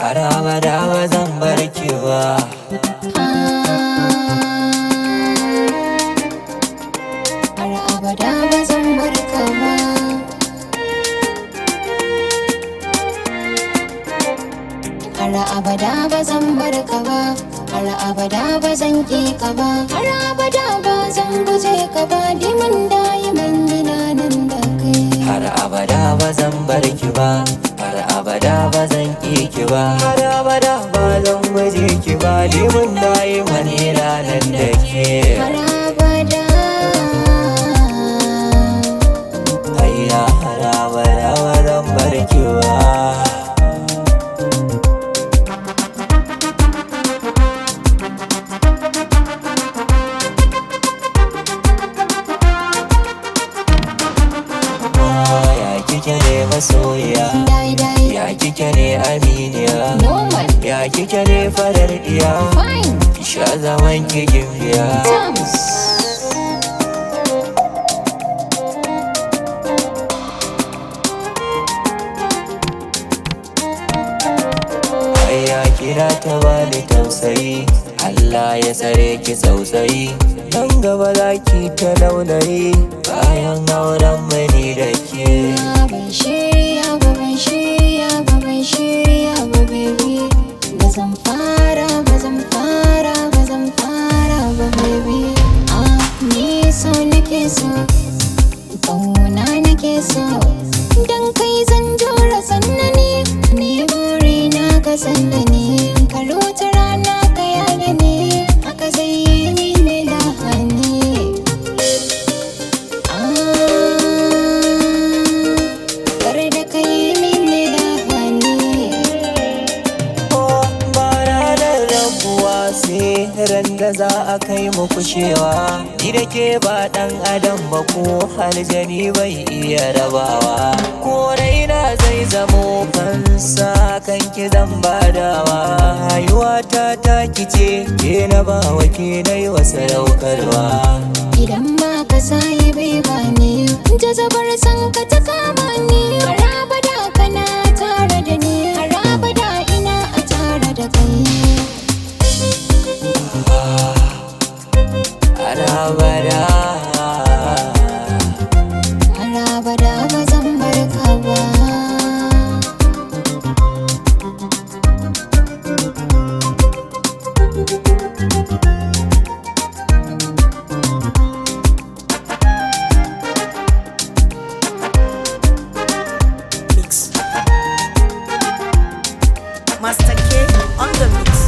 Har abada ba zan bar ki ba. Har abada ba zan bar ka ba. Har abada ba zan bar ka ba. Har abada ba zan ƙi ka ba. Har abada ba zan guje ka ba. Dimin dayiman ina nan da kai. Har abada ba zan bar ki ba. Har abada ba zan ƙi ki ba. Har abada ba zan guje ki ba. Limin dayi mani ranar da ke. Har abada. Hayya, har abada ba zan bar ki ba. Ya kike ne masoyiya? Dai dai. Ya kike ne aminiya? Normal. Ya kike ne farar iya? Fine. Ki sha zaman ki gimbiya. Terms. Hayya, kira ta bani tausayi. Allah ya tsare ki tausayi. Nan gaba za ki ta laulayi bayan auren mani da ke. Ban shirya ba, ban shirya ba, ban shirya ba, baby. Ba zan fara ba, zan fara ba, zan fara ba, baby. Ah, ni so nake so, ƙauna nake so. Dan kai zan jura sannani, ni buri na ka sannani. Ka wata rana ka yaga ni, haka zai yi mini lahani. Ah, kar da ka yi mini lahani. Ko ba ranar rabuwa sai ran da za a kai mu kushewa. Ni da ke ba dan adam ba, ko aljani bai iya rabawa. Ko raina zai zamo fansa kan ki zan badawa. Rayuwata ta kice, ke na bawa, ke na yi wa sadaukarwa. Idan ba ka sayi ba ni, jazabar san ka ta kama ni. Har abada kana tare da ni, har abada ina a tare da kai. Har abada. Har abada ba zan bar ka ba. Mix. Master K on the mix.